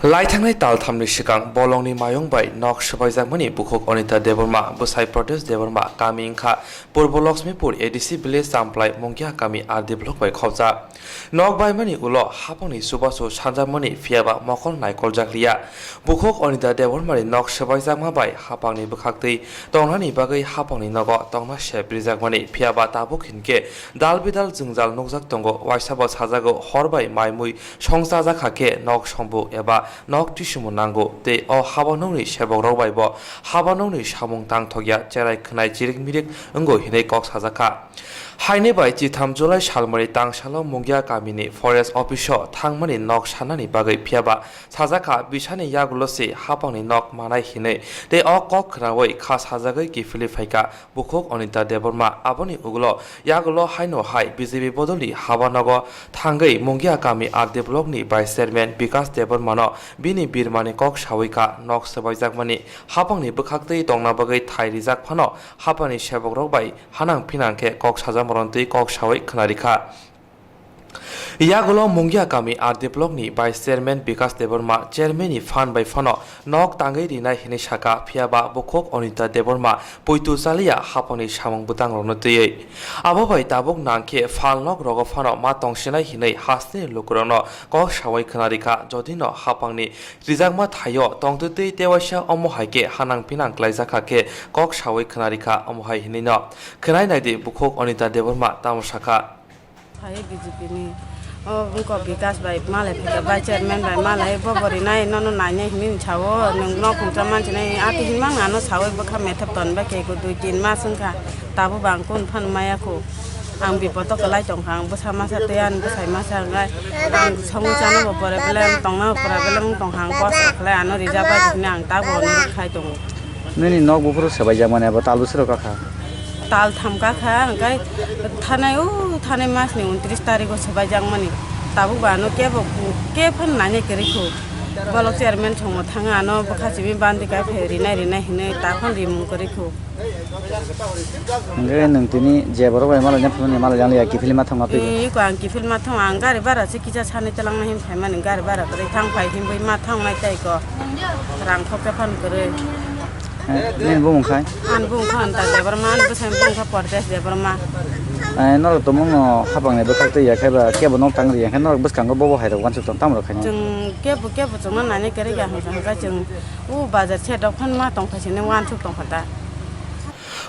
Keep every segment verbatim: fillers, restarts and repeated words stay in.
Laithangnai talthamni swkang bolongni mayung bai nok swbaijakmani bukhuk Anita Debbarma, bwsai Pradesh Debbarma, kami wngkha Purbo Lakshmipur A D C village Champlai Mungia kami R D block bai khopjak. Nok baimani ulo hapangni chubachu sanjakmani phiyaba mokol naikoljak liya. Bukhuk Anita Debbarmani nok swbaijakma bai hapangni bwkhaktwi tongnani bagwi hapangni nogo tongna sep rijakmani phiyaba tabuk hinkhe dal bidal jwngjal nukjak tongo. Waisa bo sajago hor bai mai mui songchajak kha khe nok sombu eba nok tisumu nango tei o haba nokni sebokrok bai bo haba nokni samung tangthokya cherai khwnai chirik mirik wngo hinwi kok sajak kha. Haini bai chitham July salmani tangsalo Mungia kamini forest office o thangmani nok sanani bagwi phiyaba sajak kha bisani yagulo se hapangni nok manai hinwi tei o kok khwnawi kha sajagwi kiphilwi phaikha. Bukhuk Anita Debbarma aboni ugulo yagulo haino hai B J P bodolni haba nogo thangwi Mungia kami R D block ni vice chairman Bikas Debbarma no bini birmani kok sawi kha. Nok swbaijakmani hapangni bwkhaktwi tongna bagwi thai rijak phano hapangni sebokrok bai hanang phinang khe kok sajak morantwi kok sawi khwna rikha. Yagulo Mungia kami R D block ni vice chairman Bikas Debbarma chairman ni phan bai phano nok tangwi rinai hinwi saka, phiyaba bukhuk Anita Debbarma puitu chaliya hapangni samung bwtangrokno twiwi. Abo bai tabuk nangkhe phalnok rogo phano ma tongsinai hinwi hasteni lukurokno kok sawi khwna rikha, jodino hapangni rijakma thaio tongtwtwi tewaisa omo hai khe hanang pinang klaijak kha khe kok sawi khwna rikha omo hai hinwino. Khwnai naidi bukhuk Anita Debbarma tamo sakha. Phai B J P ni. O wngkha Bikas bai malai phikha, bai chairman bai malai bo bo rinai nono nainai hinwi sao, nwng nok khungsa mansinai ati hinmang ano sawi bwkha methep ton bai khe dui tin mas wngkha, tabuk bo ang kun phan maya khu. Ang bipodo kwlai tongkha, ang bwsa masa tei ani bwsai masa wngkha, ang songwi chana bo problem tongna bo problem tongkha, ang kosto khlai ano rijak bai hinwi ang tabuk onurok khai tongo. Nini nok buphuru swbaijak mani abo talu sero kakha? Tal tham kakha, hwnkhe thanai o thanai masni untris tarikh o swbaijak mani. Tabuk ba ano kebo kebo nainai kwrwi khu. Bolok chairman thwngmo thangwi ano bwkha simi bandi kai phai rinai rinai hinwi ta phano rimung kwrwi khu. Hwnkhe nwng tini je borok bai malai phano malai yang ya kiphilma thangma phai. Iko ang kiphilma thang ang gari bara se kisa sanai twlangna hin phaimani gari bara kwrwi thang phai hinwi ma thangnai tei ko rang khok khe phano kwrwi. Eh, nini bumung khai? Ani bumung kha Anta Debbarma, ani bwsani bumung kha Pardesh Debbarma. Eh, norok tongmungno hapangni bwkhak twi ya khe ba kebo nok tang ri ya khe norok bwskango bobo hai rok uansuk tong tamo rok khaina? Chwng kebo kebo chwngno nainai kwrwi ya hwnkha hwnkha chwng o bazar shed rok phano ma tong kha sini uansuk tong kha ta.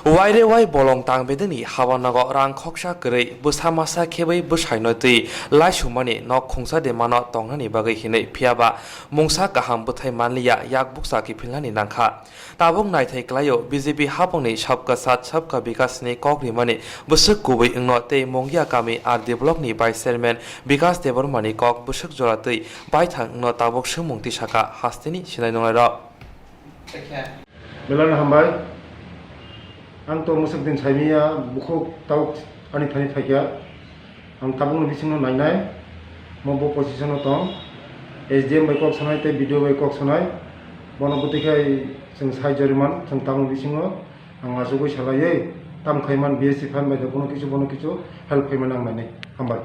Waire wai bolong tang bedeni haba nogo rang khoksa kwrwi bwsa masa khebwi bwsaino twi laisumani nok khungsa de mano tongnani bagwi hinwi phiyaba mungsa kaham bwthai manliya yak bukcha kiphilnani nangkha. Tabuk naithai kwlaio B J P hapangni Sabka Sath Sabka Vikas ni kok rimani bwswk kubui wngno tei Mungia kami R D block ni vice chairman Vikas Debbarma ni kok bwswk jora twi baithang wngno tabuk swngmung tisakha hasteni sinai nungnairok. Belai no hambai. Ang to mwswk din saimanya bukhuk tabuk ani thani phaikha. Ang tabukni bisingo nainai, mo bo position o tong. S D M bai kok sanai tei B D O bai kok sanai. Bono bwtwi khai chwng sai joriman, chwng tabukni bisingo ang achugwi salaiwi tam khaiman B S C phan bai khe bono kichu, bono kichu help khaimani ang nainai. Hambai.